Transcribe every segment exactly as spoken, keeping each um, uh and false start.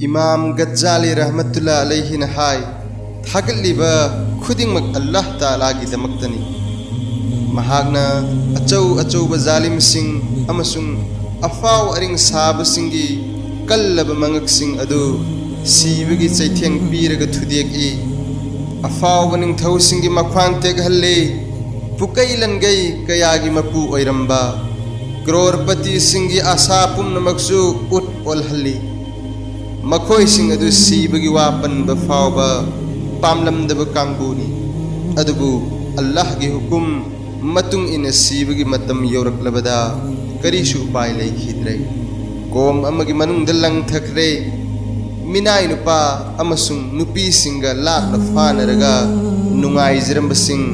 ꯏꯃꯥꯝ ꯒꯖꯥꯂꯤ ꯔꯍꯃꯇꯨꯜꯂꯥ ꯑꯂꯩꯍꯤꯅ ꯍꯥꯏ, ꯊꯥꯒꯠꯂꯤꯕ ꯈꯨꯗꯤꯡꯃꯛ ꯑꯜꯂꯥꯍ ꯇꯥꯂꯥꯒꯤꯗꯃꯛꯇꯅꯤ꯫ ꯃꯍꯥꯛꯅ ꯑꯆꯧ ꯑꯆꯧꯕ ꯖꯥꯂꯤꯝꯁꯤꯡ ꯑꯃꯁꯨꯡ ꯑꯐꯥꯎ ꯑꯔꯤꯡ ꯁꯥꯕꯁꯤꯡꯒꯤ ꯀꯜꯂꯕ ꯃꯉꯛꯁꯤꯡ ꯑꯗꯨ ꯁꯤꯕꯒꯤ ꯆꯩꯊꯦꯡ ꯄꯤꯔꯒ ꯊꯨꯗꯦꯛꯏ꯫ ꯑꯐꯥꯎꯕ ꯅꯤꯡꯊꯧꯁꯤꯡꯒꯤ ꯃꯈ꯭ꯋꯥꯡ ꯇꯦꯛꯍꯜꯂꯤ꯫ ꯄꯨꯀꯩ ꯂꯟꯒꯩ ꯀꯌꯥꯒꯤ ꯃꯄꯨ ꯑꯣꯏꯔꯝꯕ ꯀ꯭ꯔꯣꯔꯄꯇꯤꯁꯤꯡꯒꯤ ꯑꯥꯁꯥ ꯄꯨꯝꯅꯃꯛꯁꯨ ꯎꯠ ꯑꯣꯜꯍꯜꯂꯤ꯫ ꯃꯈꯣꯏꯁꯤꯡ ꯑꯗꯨ ꯁꯤꯕꯒꯤ ꯋꯥ ꯄꯟꯕ ꯐꯥꯎꯕ ꯄꯥꯝꯂꯝꯗꯕ ꯀꯥꯡꯕꯨꯅꯤ꯫ ꯑꯗꯨꯕꯨ ꯑꯜꯂꯥꯍꯒꯤ ꯍꯨꯀꯨꯝ ꯃꯇꯨꯡ ꯏꯟꯅ ꯁꯤꯕꯒꯤ ꯃꯇꯝ ꯌꯧꯔꯛꯂꯕꯗ ꯀꯔꯤꯁꯨ ꯎꯄꯥꯏ ꯂꯩꯈꯤꯗ꯭ꯔꯦ꯫ ꯀꯣꯝ ꯑꯃꯒꯤ ꯃꯅꯨꯡꯗ ꯂꯪꯊꯈ꯭ꯔꯦ꯫ ꯃꯤꯅꯥꯏ ꯅꯨꯄꯥ ꯑꯃꯁꯨꯡ ꯅꯨꯄꯤꯁꯤꯡꯒ ꯂꯥꯛꯅ ꯐꯥꯅꯔꯒ ꯅꯨꯡꯉꯥꯏꯖꯔꯝꯕꯁꯤꯡ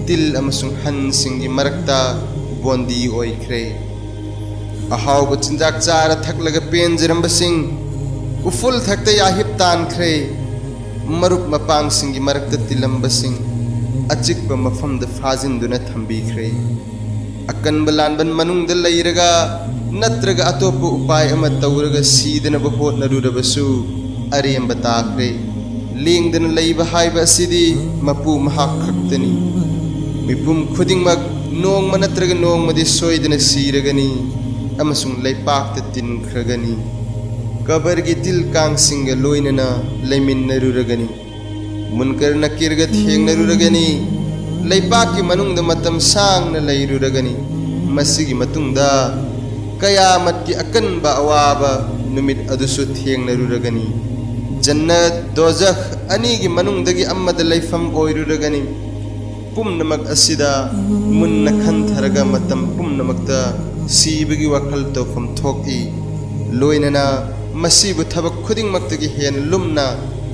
ꯇꯤꯜ ꯑꯃꯁꯨꯡ ꯍꯟꯁꯤꯡꯒꯤ ꯃꯔꯛꯇ ꯕꯣꯟꯗꯤ ꯑꯣꯏꯈ꯭ꯔꯦ꯫ ꯑꯍꯥꯎꯕ ꯆꯤꯟꯖꯥꯛ ꯆꯥꯔ ꯊꯛꯂꯒ ꯄꯦꯟꯖꯔꯝꯕꯁꯤꯡ, ꯎꯐꯨꯜ ꯊꯛꯇ ꯌꯥꯍꯤꯞ ꯇꯥꯟꯈ꯭ꯔꯦ꯫ ꯃꯔꯨꯞ ꯃꯄꯥꯡꯁꯤꯡꯒꯤ ꯃꯔꯛꯇ ꯇꯤꯜꯂꯝꯕꯁꯤꯡ, ꯑꯆꯤꯛꯄ ꯃꯐꯝꯗ ꯐꯥꯖꯤꯟꯗꯨꯅ ꯊꯝꯕꯤꯈ꯭ꯔꯦ꯫ ꯑꯀꯟꯕ ꯂꯥꯟꯕꯟ ꯃꯅꯨꯡꯗ ꯂꯩꯔꯒ ꯅꯠꯇ꯭ꯔꯒ ꯑꯇꯣꯞꯄ ꯎꯄꯥꯏ ꯑꯃ ꯇꯧꯔꯒ ꯁꯤꯗꯅꯕ ꯍꯣꯠꯅꯔꯨꯔꯕꯁꯨ ꯑꯔꯦꯝꯕ ꯇꯥꯈ꯭ꯔꯦ꯫ ꯂꯦꯡꯗꯅ ꯂꯩꯕ ꯍꯥꯏꯕ ꯑꯁꯤꯗꯤ ꯃꯄꯨ ꯃꯍꯥꯛ ꯈꯛꯇꯅꯤ꯫ ꯃꯤꯄꯨꯝ ꯈꯨꯗꯤꯡꯃꯛ ꯅꯣꯡꯃ ꯅꯠꯇ꯭ꯔꯒ ꯅꯣꯡꯃꯗꯤ ꯁꯣꯏꯗꯅ ꯁꯤꯔꯒꯅꯤ ꯑꯃꯁꯨꯡ ꯂꯩꯄꯥꯛꯇ ꯇꯤꯟꯈ꯭ꯔꯒꯅꯤ꯫ ꯀꯕꯔꯒꯤ ꯇꯤꯜ ꯀꯥꯡꯁꯤꯡꯒ ꯂꯣꯏꯅꯅ ꯂꯩꯃꯤꯟꯅꯔꯨꯔꯒꯅꯤ꯫ ꯃꯨꯟꯀꯔ ꯅꯀꯤꯔꯒ ꯊꯦꯡꯅꯔꯨꯔꯒꯅꯤ꯫ ꯂꯩꯄꯥꯛꯀꯤ ꯃꯅꯨꯡꯗ ꯃꯇꯝ ꯁꯥꯡꯅ ꯂꯩꯔꯨꯔꯒꯅꯤ꯫ ꯃꯁꯤꯒꯤ ꯃꯇꯨꯡꯗ ꯀꯌꯥꯃꯠꯀꯤ ꯑꯀꯟꯕ ꯑꯋꯥꯕ ꯅꯨꯃꯤꯠ ꯑꯗꯨꯁꯨ ꯊꯦꯡꯅꯔꯨꯔꯒꯅꯤ꯫ ꯖꯟꯅꯠ, ꯗꯣꯖꯈ ꯑꯅꯤꯒꯤ ꯃꯅꯨꯡꯗꯒꯤ ꯑꯃꯗ ꯂꯩꯐꯝ ꯑꯣꯏꯔꯨꯔꯒꯅꯤ꯫ ꯄꯨꯝꯅꯃꯛ ꯑꯁꯤꯗ ꯃꯨꯟꯅ ꯈꯟꯊꯔꯒ ꯃꯇꯝ ꯄꯨꯝꯅꯃꯛꯇ ꯁꯤꯕꯒꯤ ꯋꯥꯈꯜ ꯇꯧꯐꯝ ꯊꯣꯛꯏ꯫ ꯂꯣꯏꯅꯅ ꯃꯁꯤꯕꯨ ꯊꯕꯛ ꯈꯨꯗꯤꯡꯃꯛꯇꯒꯤ ꯍꯦꯟꯅ ꯂꯨꯝꯅ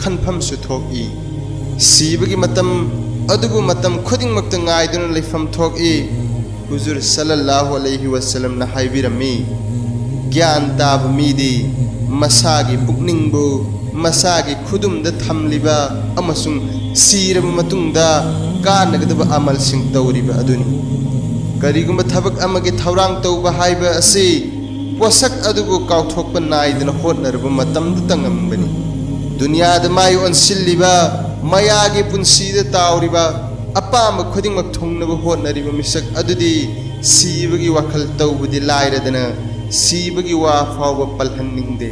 ꯈꯟꯐꯝꯁꯨ ꯊꯣꯛꯏ꯫ ꯁꯤꯕꯒꯤ ꯃꯇꯝ ꯑꯗꯨꯕꯨ ꯃꯇꯝ ꯈꯨꯗꯤꯡꯃꯛꯇ ꯉꯥꯏꯗꯨꯅ ꯂꯩꯐꯝ ꯊꯣꯛꯏ꯫ ꯍꯨꯖꯨꯔ ꯁꯜꯂꯜꯂꯥꯍꯨ ꯑꯂꯩꯍꯤ ꯋꯁꯜꯂꯝꯅ ꯍꯥꯏꯕꯤꯔꯝꯃꯤ, ꯒ꯭ꯌꯥꯟ ꯇꯥꯕ ꯃꯤꯗꯤ ꯃꯁꯥꯒꯤ ꯄꯨꯛꯅꯤꯡꯕꯨ ꯃꯁꯥꯒꯤ ꯈꯨꯗꯨꯝꯗ ꯊꯝꯂꯤꯕ ꯑꯃꯁꯨꯡ ꯁꯤꯔꯕ ꯃꯇꯨꯡꯗ ꯀꯥꯟꯅꯒꯗꯕ ꯑꯃꯜꯁꯤꯡ ꯇꯧꯔꯤꯕ ꯑꯗꯨꯅꯤ꯫ ꯀꯔꯤꯒꯨꯝꯕ ꯊꯕꯛ ꯑꯃꯒꯤ ꯊꯧꯔꯥꯡ ꯇꯧꯕ ꯍꯥꯏꯕ ꯑꯁꯤ ꯄꯣꯠꯁꯛ ꯑꯗꯨꯕꯨ ꯀꯥꯎꯊꯣꯛꯄ ꯅꯥꯏꯗꯅ ꯍꯣꯠꯅꯔꯕ ꯃꯇꯝꯗꯇ ꯉꯝꯒꯅꯤ꯫ ꯗꯨꯅꯤꯌꯥꯗ ꯃꯥꯏ ꯑꯣꯟꯁꯤꯜꯂꯤꯕ, ꯃꯌꯥꯒꯤ ꯄꯨꯟꯁꯤꯗ ꯇꯥꯎꯔꯤꯕ, ꯑꯄꯥꯝꯕ ꯈꯨꯗꯤꯡꯃꯛ ꯊꯨꯡꯅꯕ ꯍꯣꯠꯅꯔꯤꯕ ꯃꯤꯁꯛ ꯑꯗꯨꯗꯤ ꯁꯤꯕꯒꯤ ꯋꯥꯈꯜ ꯇꯧꯕꯗꯤ ꯂꯥꯏꯔꯗꯅ ꯁꯤꯕꯒꯤ ꯋꯥ ꯐꯥꯎꯕ ꯄꯜꯍꯟꯅꯤꯡꯗꯦ꯫